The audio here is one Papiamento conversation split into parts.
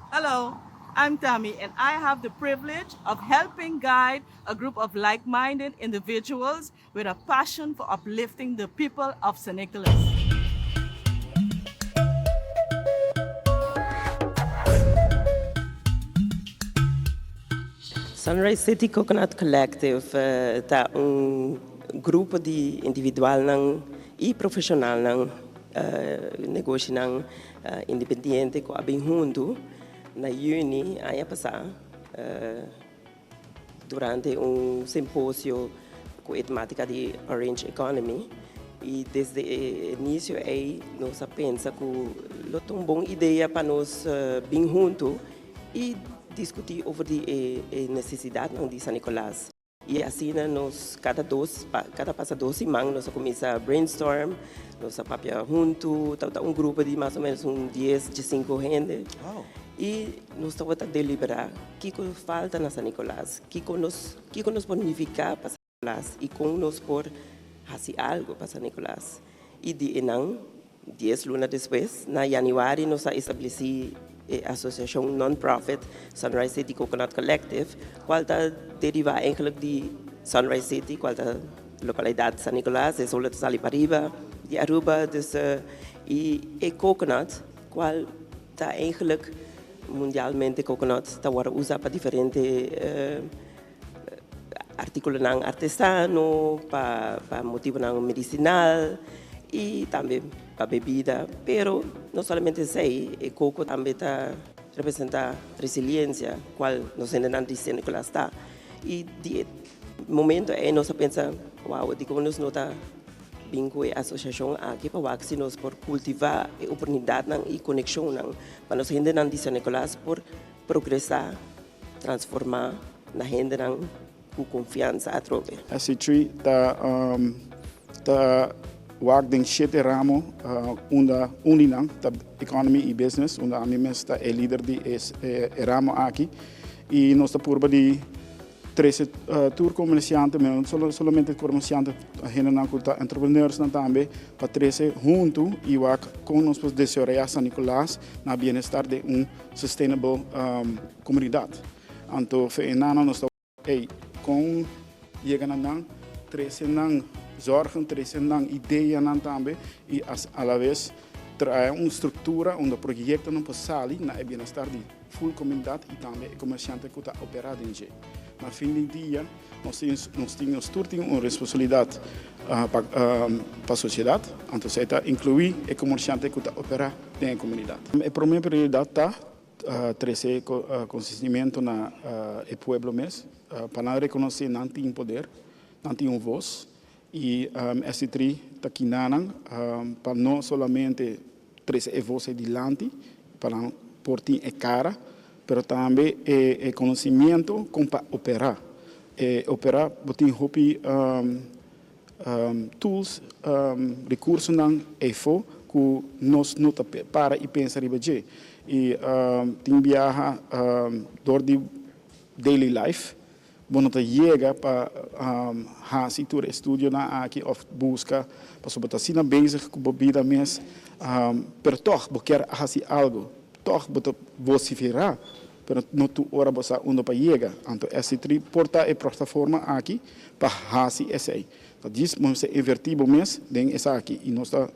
Hello, I'm Tammy, and I have the privilege of helping guide a group of like-minded individuals with a passion for uplifting the people of San Nicolas. Sunrise City Coconut Collective ta un grupo di individualnan y profesionalnan, negoshinan independiente cu a bin hunto na juni aña pasa durante un simposio cu e tematica di Orange Economy y desde e inicio ey nos a pensa cu lo ta un bon idea pa nos bin hunto y discuti over di e necesidadnan di San Nicolas. Y asina nos cada dos, cada pasa dos siman nos a cuminsa brainstorm, nos a papia hunto, tabata un grupo di mas o menos un dies, diescinco hende. Y nos tabata delibera kico falta na San Nicolas, kico nos, kico nos por nifica pa San Nicolas y con nos por haci algo pa San Nicolas. Y di enan Dies luna despues, na yanüari nos a establesí e asosiashon non-profit Sunrise City Coconut Collective, kual ta derivá eigenlik di Sunrise City, kual ta lokalidat San Nicolas, e solo ta sali pariba di Aruba, dus i e coconut kual ta eigenlik mundialmente coconut ta wòrdu usá pa diferente Artíkulonan artesano pa pa motibunan medisinal i tambe pa bebida. Pero no solamente esei, e koko tambe ta representá resiliensia, kual nos hendenan di San Nicolas ta. I di e momento ei nos a pensa, wou, dikon nos no ta bin ku e asosiashon aki pa wak si nos por kultivá e oportunidatnan i konekshonnan pa nos hendenan di San Nicolas por progresá. Transformá na hendenan ku konfiansa atrobe. SC3 ta ta wak den shete ramo unda un di nan ta economy y business unda ami mes ta e lider di e ramo aki y nos ta purba di trece tur comerciante no solamente comerciante hendenan cu ta entrepreneursnan tambe pa trece hunto y wak con nos por desaroya San Nicolas na bienestar di un sustainable comunidad. Anto fe e nana nos ta ey con yega na nan, trece nan zorgen, trece nan ideanan tambe y a la vez trae un structura unda proyectonan por sali na e bienestar di full comunidad y tambe e comerciante cu ta opera den dje. Na fin di dia nos tin nos tin nos tur tin un responsabilidad pa pa sociedad, anto esey ta inclui e comerciante cu ta opera den e comunidad. E prome prioridad ta trece conscientimento na e pueblo mes pa nan reconoce nan tin poder, nan tin un voz y ST3 ta kina nan pa no solamente trece e voz ey dilanti pa nan por tin e cara pero tambe e conocimiento con pa opera. E opera bo tin hopi tools, recursonan eyfo cu nos no ta para y pensa riba dje. Y tin biaha door di daily life bo no ta yega pa haci tur e studionan aki of busca pasobra bo ta asina bezig cu bo bida mes, pero tog bo kier haci algo, tog bo ta vocifera Pero no tur ora bo sa unda pa yega. Anto SC3 por ta e plataforma aki pa hasi esei. Ta djis bo mester invertí bo mes den esaki i nos ta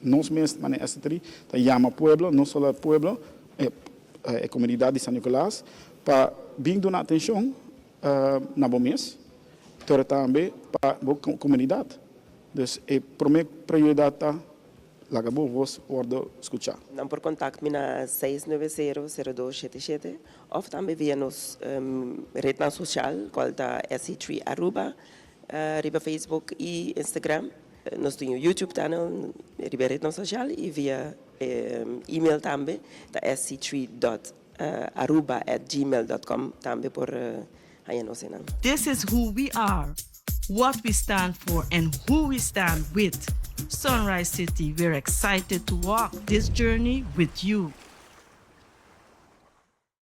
nos mes manera SC3 ta yama pueblo, no solo pueblo, e komunidat di San Nicolas pa bin duna atenshon na bo mes pero tambe pa bo komunidat. Dus e promé prioridat ta Laga bo vos wordo scucha. Nan por contact mi na seis nuebe sero, sero dos shete shete of tambe via nos rednan social cual ta SC3 Aruba riba Facebook y Instagram. Nos tin un YouTube channel riba e rednan social y via email tambe ta sc3 dot aruba at gmail dot com tambe por haña nos einan. This is who we are, what we stand for and who we stand with. Sunrise City, we're excited to walk this journey with you.